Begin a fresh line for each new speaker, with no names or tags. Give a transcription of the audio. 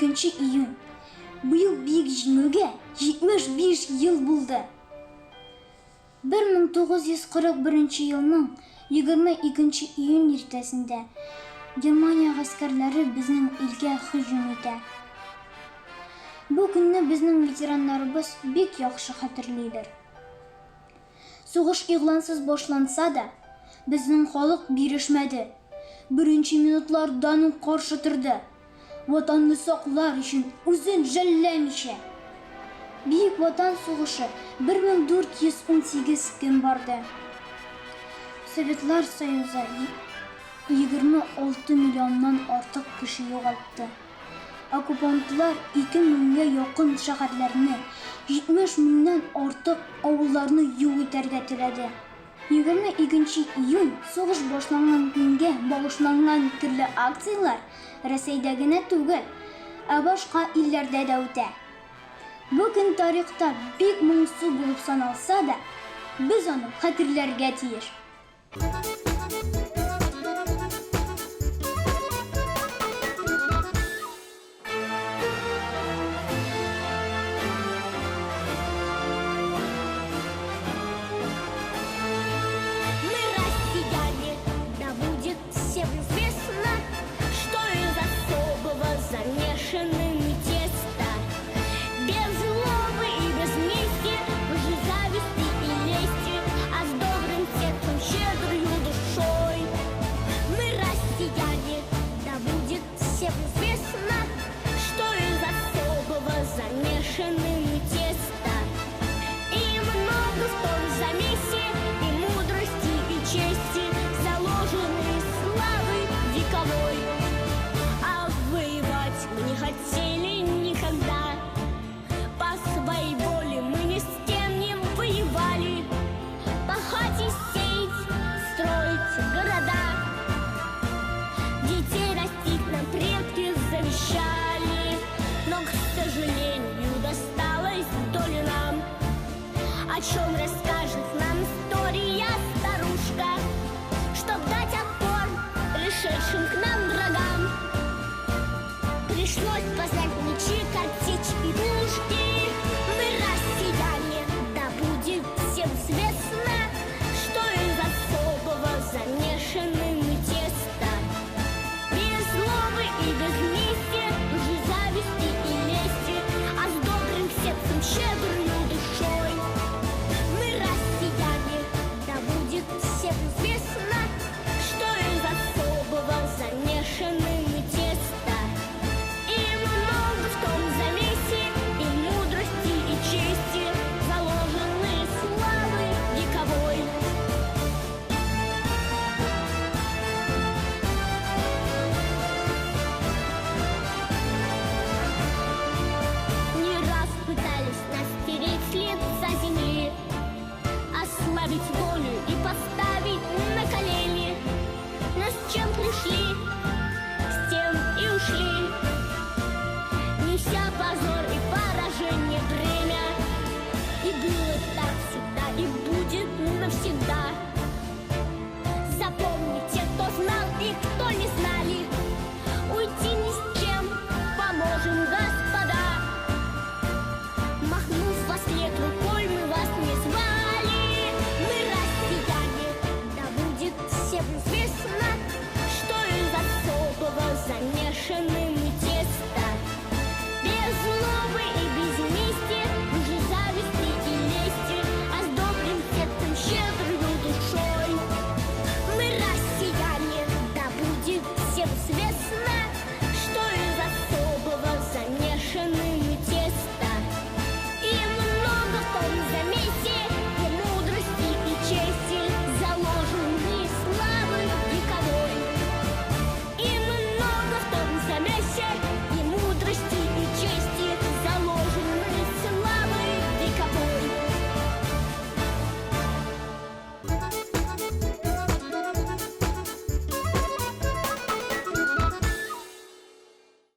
22 июнь. Быел Бөек Җиңүгә 75 ел булды. 1941 елның 22 июнь иртәсендә Германия гаскәрләре безнең илгә һөҗүм итә. Бу көнне безнең ветераннарыбыз бик яхшы хәтерлиләр. Сугыш игълансыз башланса да, безнең халык бирешмәде. Беренче минутлардан ук каршы торды. Ватанны саклар өчен үзен жәлләмичә. Бөек Ватан сугышы 1418 көн барды. Советлар Союзы 26 миллионнан артык кеше югалтты. Оккупантлар ике меңгә якын шәһәрләрне, 70 меңнән артык авылларны юк итәргә теләде. 22 июнь сугыш башланган көнгә багышланган төрле акцияләр Рәсәйдә генә түгел, ә башка илләрдә дә үтә. Бу көн тарихта бик моңсу булып саналса да, без аны хәтерләргә тиеш.
Мы россияне, да будет всем известно, что из особого замешаны мы тесто. Без злобы и без мести, лжи, зависти и лести, а с добрым сердцем, щедрою душой. Мы россияне, да будет всем известно, что из особого замешаны мы тесто. И много в том замесе и мудрости, и чести, заложенной славы вековой. А воевать мы не хотели никогда. По своей воле мы ни с кем не воевали. Пахать и сеять, строить города. Детей растить нам предки завещали. Но, к сожалению, досталась доля нам. О чем расскажет нам история старушка, чтоб дать отпор пришедшим к нам.